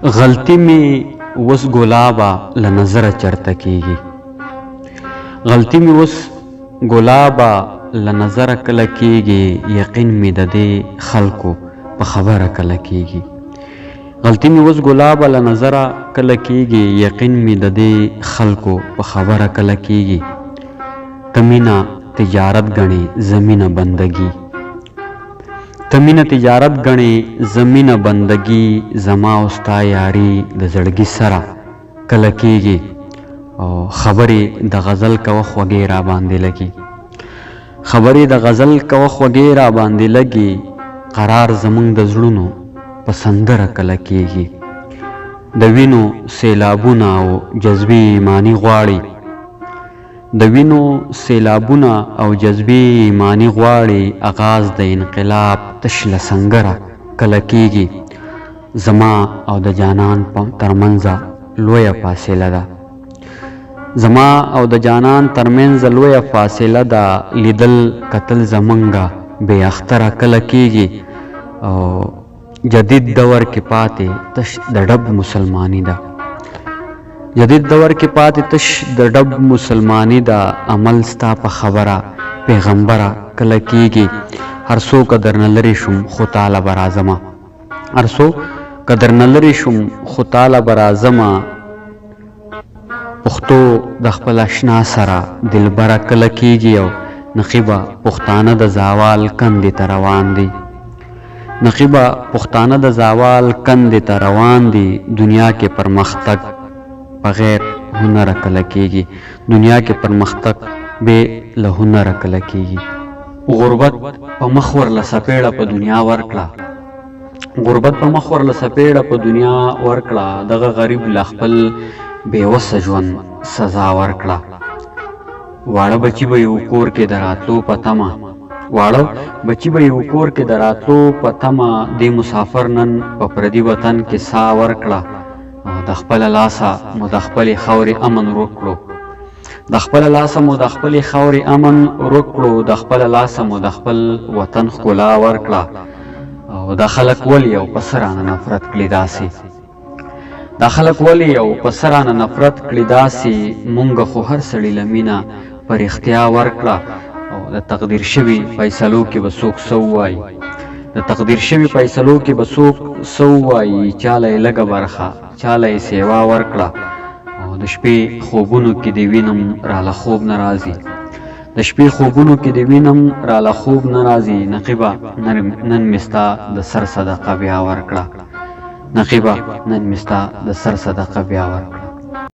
غلطي مې اوس ګلابه له نظره چرته کیږي، غلطي مې اوس ګلابه له نظره کله کیږي، یقین مې د دې خلکو په خبره کله کیږي. غلطي مې اوس ګلابه له نظره کله کیږي، یقین مې د دې خلکو په خبره کله کیږي. ته مینه تجارت ګڼې زه مینه بندګي، ته مینه تجارت ګڼې زه مینه بندګي، زما او ستا یاري د زړګي سره کله کیږي. او خبرې د غزل کوه خوږې را باندې لګي، خبرې د غزل کوه خوږې را باندې لګي، قرار زمونږ د زړونو په سندره کله کیږي. د وینو سیلابونه او جذبې ایماني غواړي، د وینو سیلابونه او جذبې ایماني غواړي، اغاز د انقلاب تش له سنګره کله کیږي. زما او د جانان ترمنځ لویه فاصله ده، زما او د جانان ترمنځ لویه فاصله ده، لیدل کتل زمونږه بې اختره کله کیږي. او جدید دور کې پاتې تش د ډب مسلمانی ده، جدید دور کې پاتې تش د ډب مسلمانی ده، عمل ستا په خبره پیغمبره کله کیږي. هر څو که درنه لرې شوم خو تاله به راځمه، هر څو که درنه لرې شوم خو تاله به راځمه، پښتو د خپل اشنا سره دلبره کله کیږي. او نقیبه پښتانه د زوال کندې ته روان دي، نقیبه پښتانه د زوال کندې ته روان دي، دنیا کې پرمختګ بغیر هنره کله کیږي، دنیا کې پرمختګ بې له هنره کله کیږي. غربت په مخ ورله څپېړه په دنیا ورکړه، غربت په مخ ورله څپېړه په دنیا ورکړه، دغه غریب له خپل بې وسه ژوند سزا ورکړه. واړه بچي به یو کور کې د راتلو په تمه، واړه بچي به یو کور کې د راتلو په تمه، دې مسافر نن په پردي وطن کې سا ورکړه. د خپله لاسه مو د خپلې خاورې امن ورک کړو، د خپله لاسه مو د خپلې خاورې امن ورک کړو، د خپله لاسه مو د خپل وطن ښکلا ورکړه. او دا خلک ولې او په څه رانه نفرت کړي داسې، دا خلک ولې او په څه رانه نفرت کړي داسې، مونږ خو هر سړي له مینه په رښتیا ورکړه. او د تقدیر شوي فیصلو کې به څوک څه ووایي، د تقدیر شوي فیصلو کې به څوک څه ووایي، چاله یې لږه برخه چاله یې سیوا ورکړه. او د شپې خوبونو کې دې وینم راله خوب نه راځي، د شپې خوبونو کې دې وینم راله خوب نه راځي، نقیبه نن مې ستا د سر صدقه بیا ورکړه، نقیبه نن مې ستا د سر صدقه بیا ورکړه.